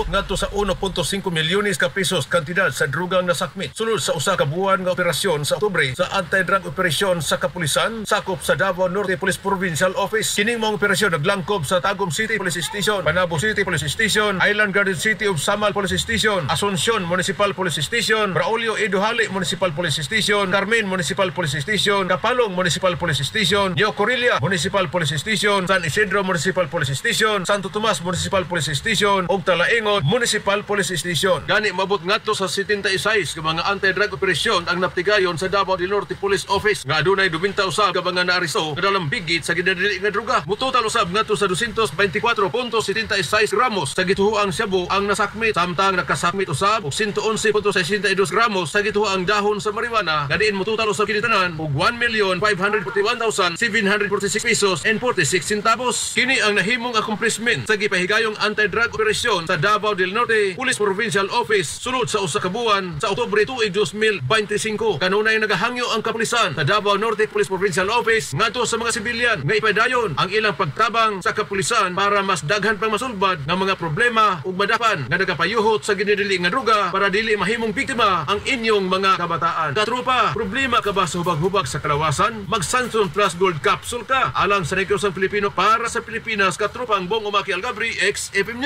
Ngadto sa 1.5 milyones ka pesos kantidad sa drugang nasakmit sulod sa usa ka buwan nga operasyon sa Oktubre sa anti-drug operation sa kapulisan sakop sa Davao Norte Police Provincial Office. Kining mga operasyon naglangkob sa Tagum City Police Station, Panabo City Police Station, Island Garden City ug Samal Police Station, Asuncion Municipal Police Station, Braulio E. Dujali Municipal Police Station, Carmen Municipal Police Station, Kapalong Municipal Police Station, New Corella Municipal Police Station, San Isidro Municipal Police Station, Santo Tomas Municipal Police Station ug Talaingod Municipal Police Station. Gani mabot ngadto sa 76 ka mga anti-drug operasyon ang naptigayon sa Davao del Norte Police Office nga adunay 91 ka mga naaresto nga dalambigit sa ginadili nga druga. Mutotal usab ngadto sa 224.76 gramos sa gituhoang shabu ang nasakmit, samtang nakasakmit usab og 111.62 gramos sa gituhoang dahon sa marijuana nga diin mutotal usab kini tanan og 1,541,746 pesos and 46 centavos. Kini ang nahimong accomplishment sa gipahigayong anti-drug operasyon sa Davao del Norte Police Provincial Office sulod sa usa ka buwan sa Oktubre tuig 2025. Kanunay nagahangyo ang kapulisan sa Davao Norte Police Provincial Office ngadto sa mga sibilyan nga ipadayon ang ilang pagtabang sa kapulisan para mas daghan pang masulbad nga mga problema ug madapan nga nagapayuhot sa ginidili nga druga para dili mahimong biktima ang inyong mga kabataan. Katropa, problema ka ba sa hubag-hubag sa kalawasan? Mag Sanson Plus Gold Capsule ka. Alang sa Negros ang Pilipino, para sa Pilipinas, katropang Bong Umaki Algabri, XFM.